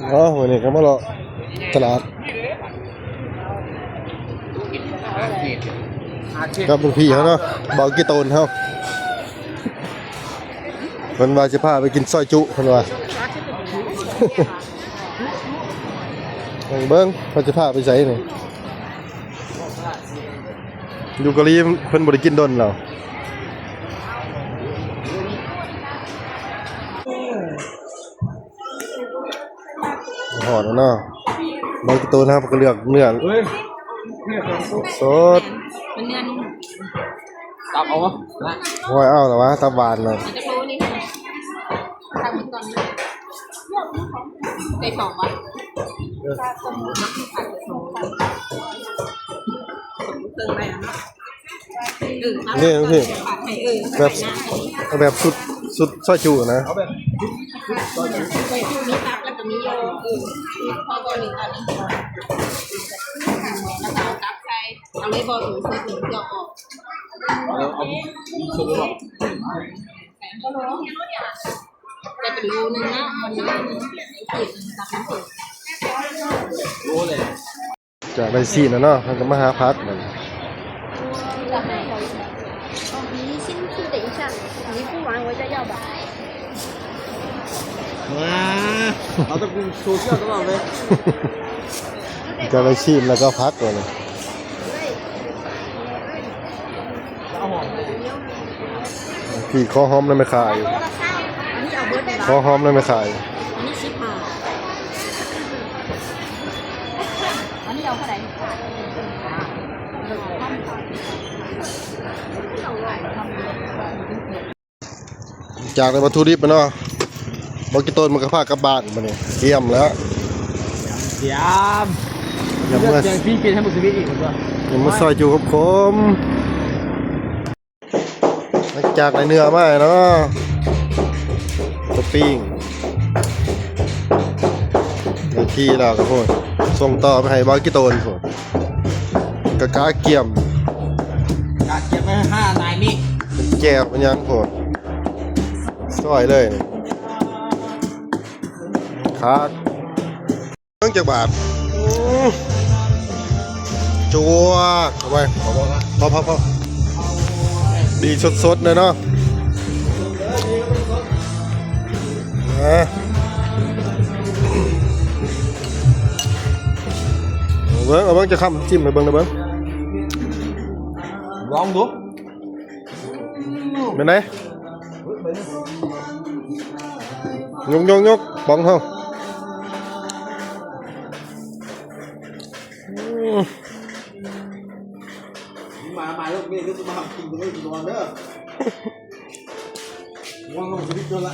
ເນາະ ມື້ນີ້ກໍມາເລາະຕະຫຼາດກັບລຸງພີ່ເຮົາເນາະ ບ່າວກີໂຕນເຮົາ ເພິ່ນວ່າຊິພາໄປກິນຊອຍຈຸ ເພິ່ນວ່າ ເບິ່ງເພິ່ນຊິພາໄປໃສນີ້. ຢູ່ເກົາຫຼີເພິ່ນບໍ່ໄດ້ກິນດົນແລ້ວ. ຮອດແລ້ວເນາະ ບາງໂຕນະ ເພິ່ນກໍເລືອກເນື້ອ ເອີຍ ເນື້ອສົດໆ ມັນເນື້ອນຸ້ມ ຕັບເອົາວະ ໂອ້ຍ ເອົາລະວະ ຕັບຫວານນະ ເອົາຈັກໂລນີ້ ຕັບໝົດກ່ອນ ໃສ່ສອງວະ ເອີ ເຄິ່ງໄດ້ແລ້ວເນາະ. ນີ້ ນີ້ ແບບ ເອົາແບບຊຸດ ຊຸດຊອຍຈຸນະ ມີຕັບແລ້ວກໍມີຍໍ ເອີ ພໍກ່ອນນີ້ ຕອນນີ້ ແລ້ວກໍເອົາຕັບໃສ່ ເອົາເລີຍບໍ່ ເອີ ເຊັດນີ້ ເພື່ອອອກ ເອົາ ເອົາຊຸດອອກ ແຕ່ເປັນໂລໜຶ່ງເນາະ ໂລແຫຼະ. ຈາກໄດ້ຊີ້ນແລ້ວເນາະ ເຮົາກໍມາຫາຜັກບັດນີ້ 你先吃等一下，你不玩我再要吧。哇，老大叔说笑多少杯？ ຈາກໄດ້ຊີ້ນແລ້ວກໍຜັກບັດນີ້. ພີ່ ຂໍຫອມນຳແມ່ຄ້າຢູ່ ຂໍຫອມນຳແມ່ຄ້າຢູ່. ອັນນີ້ສິບຫ້າ ອັນນີ້ເອົາເທົ່າໃດ? ຈາກໄດ້ວັດຖຸດິບແລ້ວເນາະ ບໍ່ກີ່ຕົ້ນມັນກໍພາກັບບ້ານບັດນີ້ ກຽມແລ້ວ ກຽມ ກຽມເມືອ ກຽມປີ້ງກິນໃຫ້ໝົດຊີວິດອີກ ກຽມເມືອຊອຍຈຸຄົມໆ. ຫຼັງຈາກໄດ້ເນື້ອມາເນາະ ຈະປີ້ງ ໄດ້ທີ່ແລ້ວກໍພຸ້ນ ສົ່ງຕໍ່ໄປໃຫ້ບ່າວກີ່ຕົ້ນພຸ້ນ ກະກະກຽມ ກະກຽມໄວ້ຫ້ານາຍນີ້ ເປັນແຈ່ວເປັນຫຍັງພຸ້ນ ຊອຍເລີຍ ຄັກ. ເບິ່ງຈັກບາດ ອືມ ຈວດເຂົ້າໄປ ພໍ ພໍ ພໍ ພໍ ດີສົດໆເລີຍເນາະ ເອົາເບິ່ງ ເອົາເບິ່ງ ຈະຄຳ ຈິ້ມໃຫ້ເບິ່ງ ເບິ່ງ ລອງດູ. ເປັນໃດ? ຍົກໆໆ ປອງເຮົາ ອືມ ມາ ມາ ລູກນີ້ ລູກມາກິນ ລູກນອນເດີ ວ່າເຮົາຊິໄດ້ຕົວລະ.